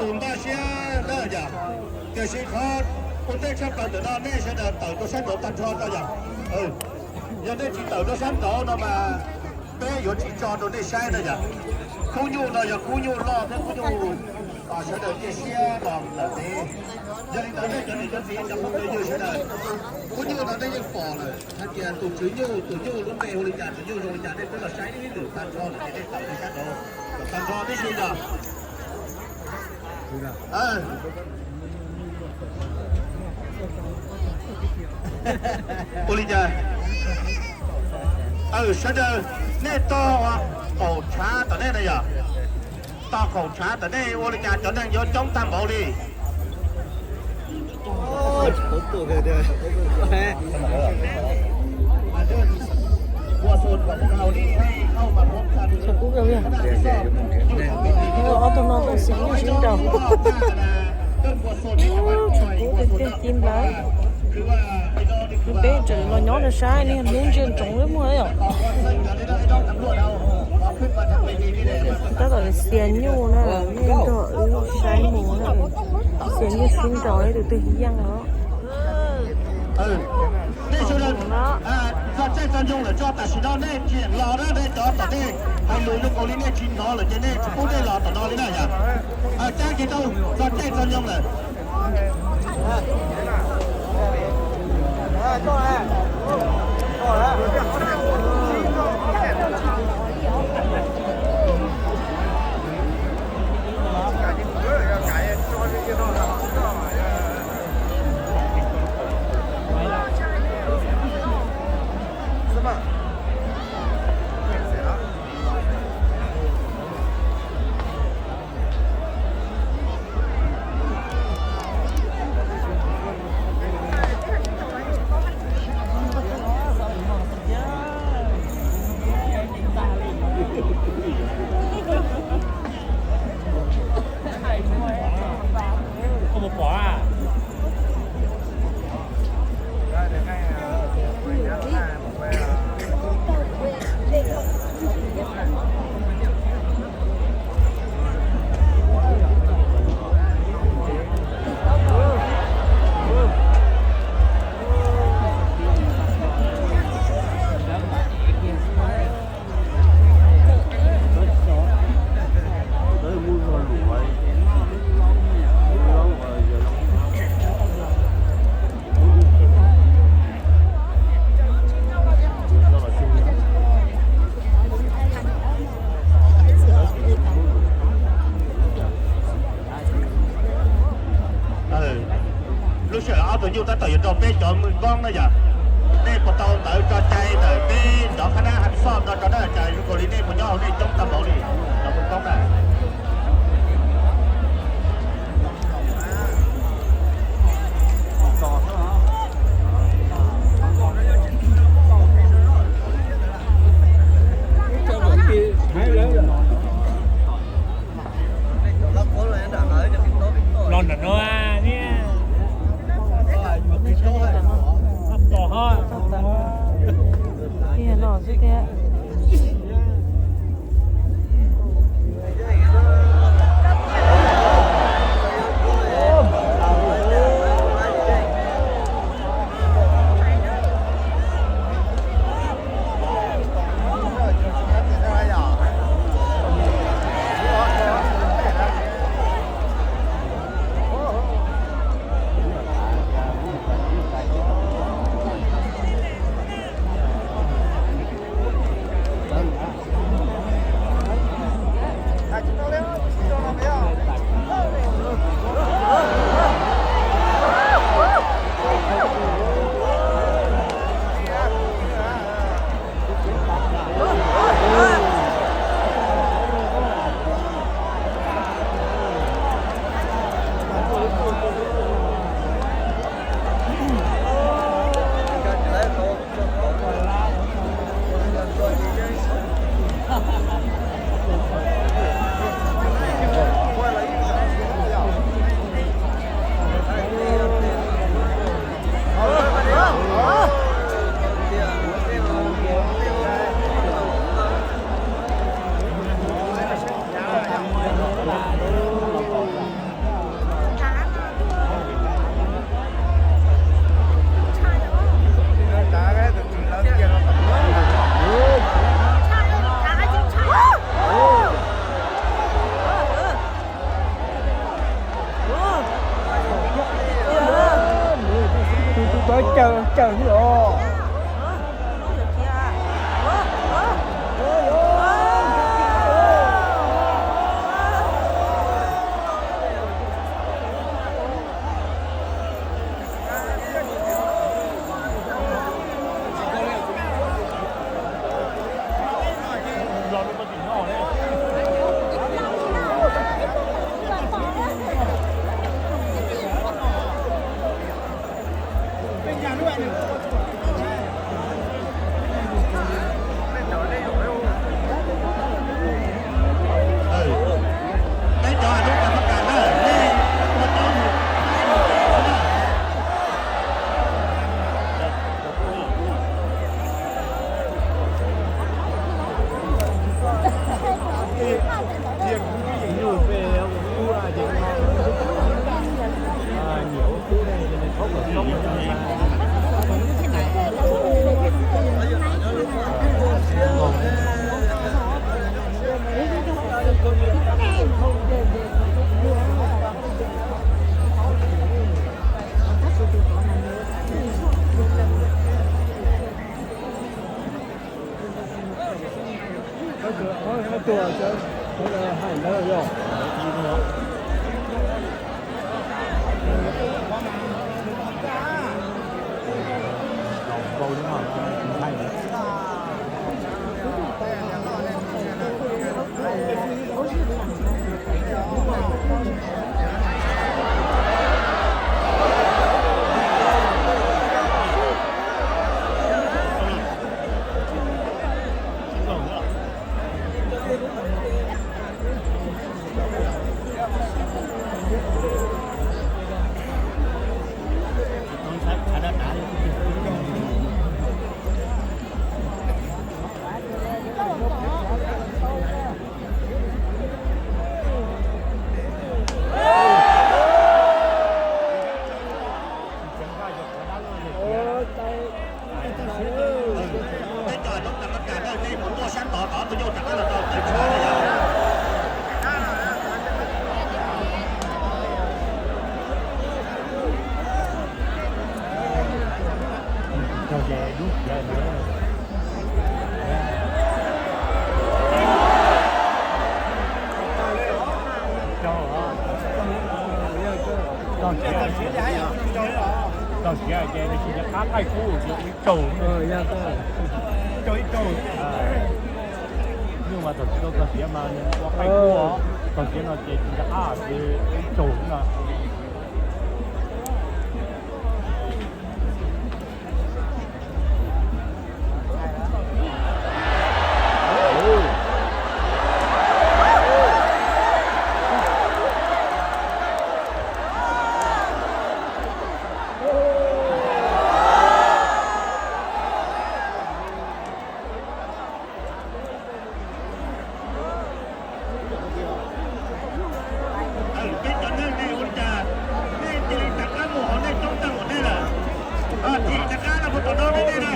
Tus npaj siab na yom, tiam sis qhov ua ntej tshaj plaws ntawm no nej sawv daws tawm rau sab nraud tag nrho no yom. Yog nej tsis tawm rau sab nraud no mas peb yuav tsis tso rau nej saib na yom. Khub nyuj no yog khub nyuj loj thiab khub nyuj sawv daws nyiaj siab los lawm ne. Yog li ntawd nej cov niam cov txiv cov phooj cov ywg sawv daws, khub nyuj no nej yeej pom lawm hais tias tus tswv nyuj, tus nyuj lub npe hu li cas, tus nyuj zoo li cas, nej peb los saib ib lwm tag nrho lawm ces nej tawm rau sab nraud tag nrho tib si yom. Ua li cas? Sawv daws, nej tog qaum tshav tom nej na yog, tog qaum tshav tom nej ua li cas cov neeg yuav coob tag npaum li. Ob tug no kuj xeem nyuj sib nraus. Tshav kub tiag tiag ci nplawm. Peb tseem los nyob rau sab niag hnub ntsia ntsoov li muag yom. Tab tom xiav nyuj na, nej nrog wb saib mus na. Xiav nyuj sib nraus ib tug twg yeej os. Nej sawv daws txog caij txog nyoog lawm tso, tam sim no nej tseem los na, nej cov tom nej hais lus zoo nkaus li nej tsis hnov lawm ces nej tsis pub nej los tom no li na yom. Caij tsis tau, txog caij txog nyoog lawm. Koj puas pom a? Lub sij hawm ob tug nyuj tab tom yuav rau peb cov mws koob na yom. Nej puas tau ntawv tso cai ntawm peb nrov qhab nab hab xoj no rau na, cas zoo nkaus li nej puas nyob hauv nej coob tag npaum li cov mws koob na. Los nram no thiab. Los ho. Los xwb thiab. Caws caws li os. Tog siav ces nws tsis nco qab thaij kub, ib tsaug, ib tsaug, ib tsaug. Nyuj mas thaum tsis tau tog siav mas nws ua thaij kub, tog siav no ces tsis nco qab ces ib tsaug no. Peb cov neeg ne ua li cas nej cia li rov qab mus hauv nej roob tag ua ntej lawm? Cia li rov qab los puag tom no nej na.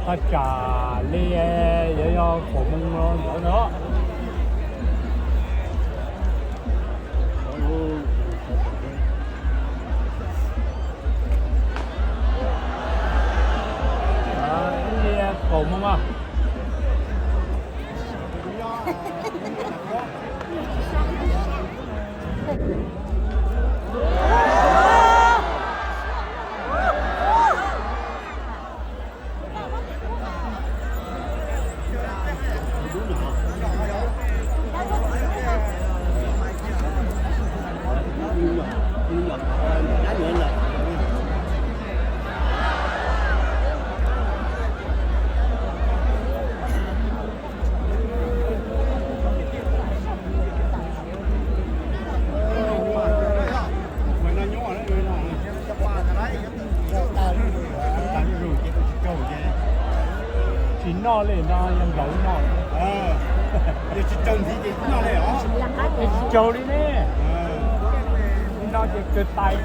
Thaj tsam li yuav yog kaum moos los ntawd no. Ib li kaum moos mas. Tsis noj li no yog nplaum noj. Yog tsis raug ntxiv ces tsis noj li os. Tsis raug li ne. Noj ces kawg tais.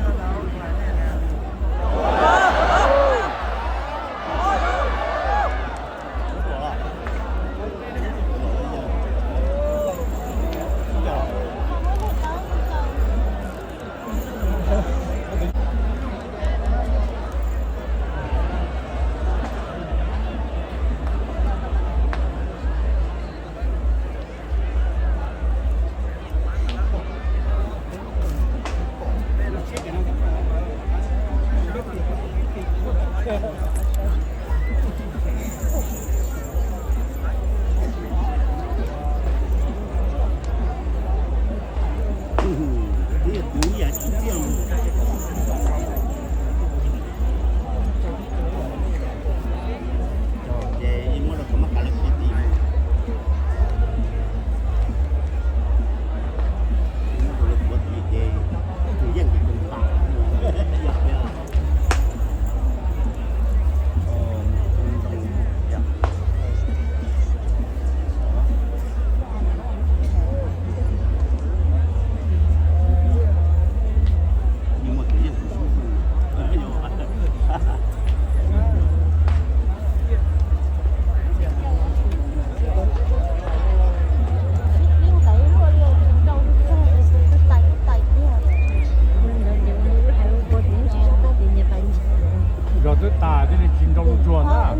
Zog twb tas thiaj li tsis nrau lub tsuag ntag.